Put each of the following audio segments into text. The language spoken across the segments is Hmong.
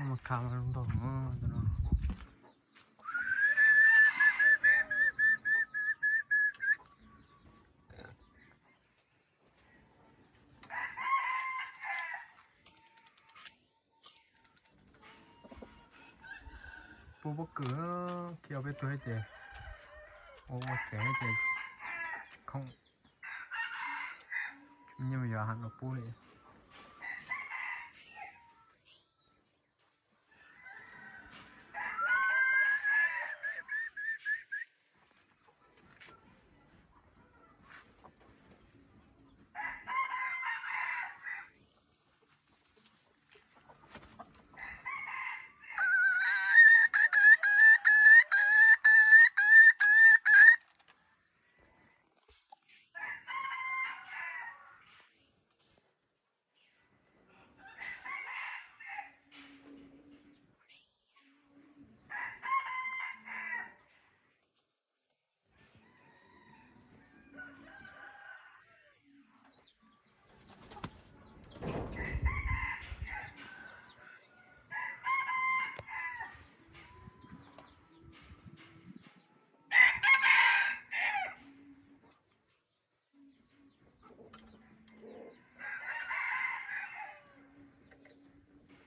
Mas khav mas zoo nraug no. Pub pob kws, khi ob peb tug thiab ces ua ua tsev thiab ces khoom, nyiaj me yuav hais los pub li.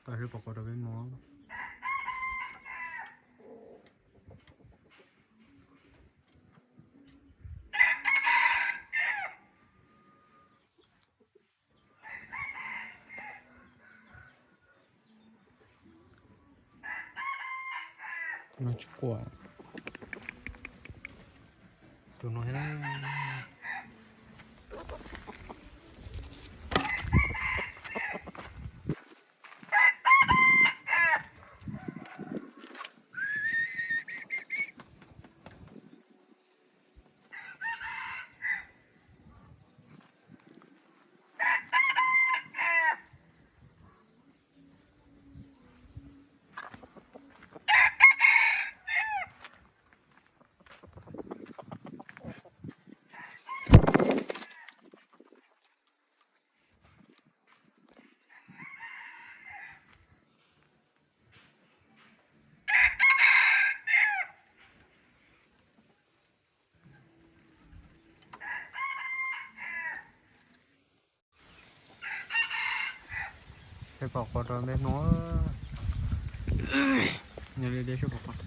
Tau sib pom quav rau peb mus. No tsis quaj. Tus no thiab na. Sib pom quav rau peb hnub. Yog li sib pom quav.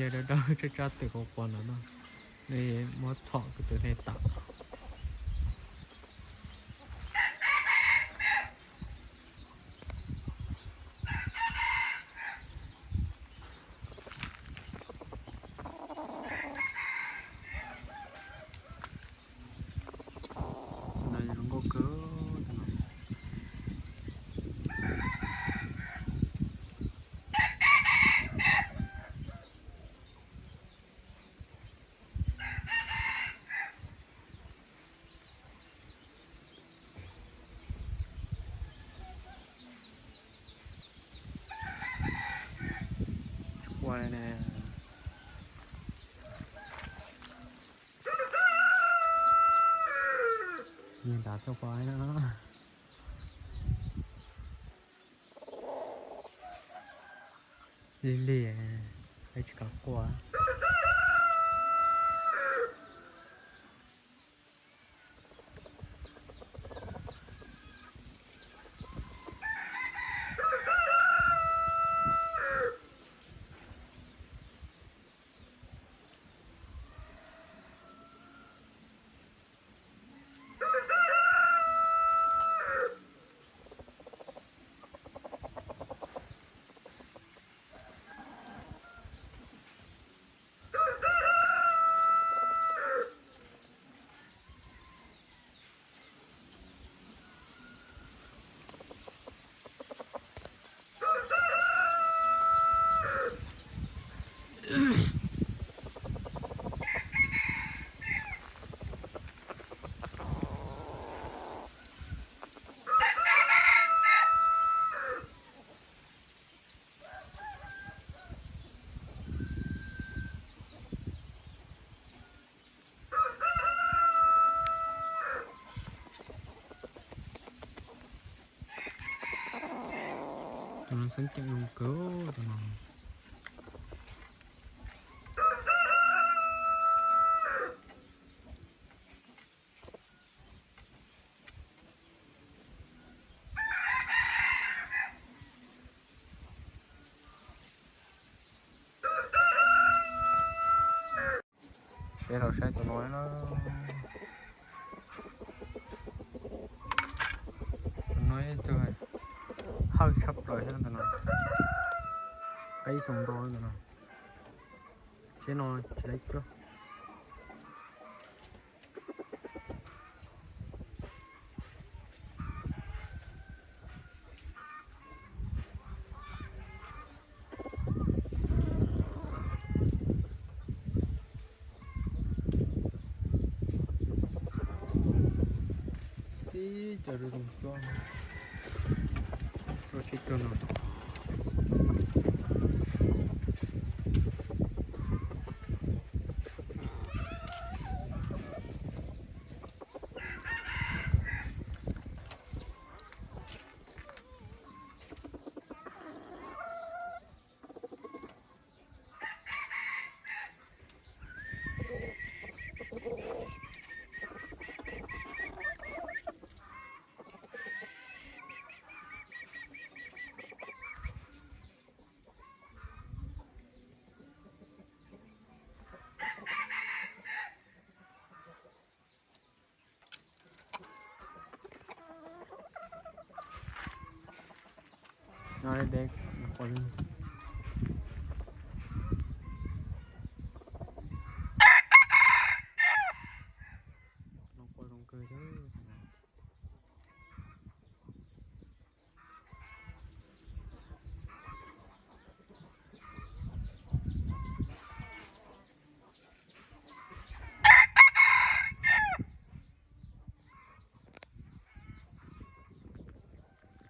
Yog dawb dawb tsab tsab twm quav quav no no, muab txhom kuv tus hle tawm. No yog zoo nkauj kawg. Ua ne. Nws nrad tuaj pom na. Lig lig, peb tsis kam quaj. Tus no xeeb ceem zoo kawg tus no. Peb los saib tus no na. Tus no ib tug hawj tshaj plaws thiab tus no. Qib xyoo ntau tus no. Tsheb no tsis laib cuab. Tib co zoo zoo cuab, cuab tib tug no.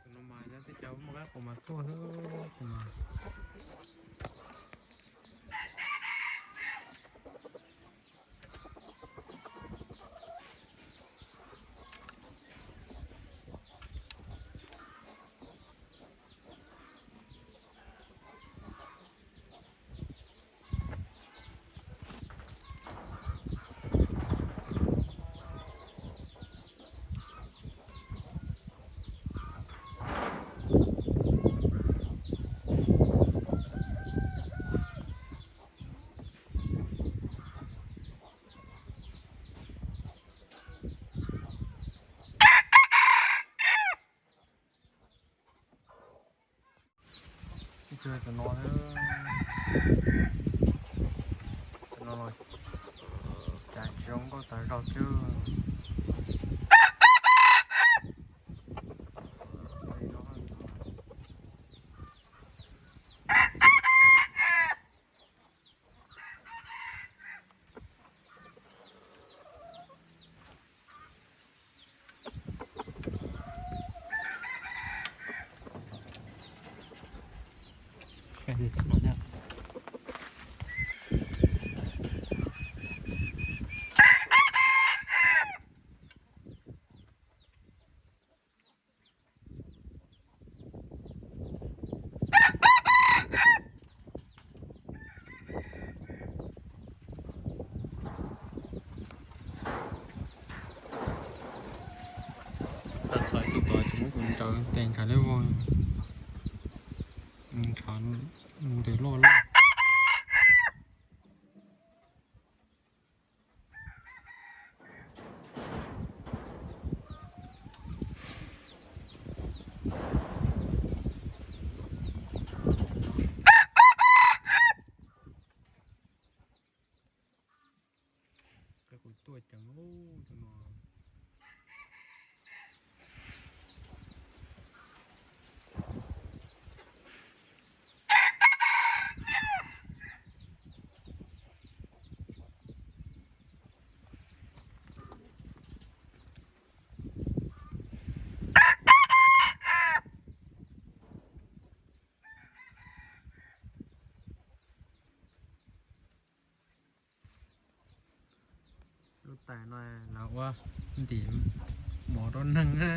Tus no mas yog teb chaws muaj qab qus mas tuaj xwb tus no. Tus no, tus no los cas tsis zoo nkauj tas zog xwb. Txhais tus tod ces muab kuv ntaus tes ntshav liab vog, ntshav ntws loj loj. Kuv tuaj ceev tus no. Lub tais no lawv ua ntim mov rau neeg na.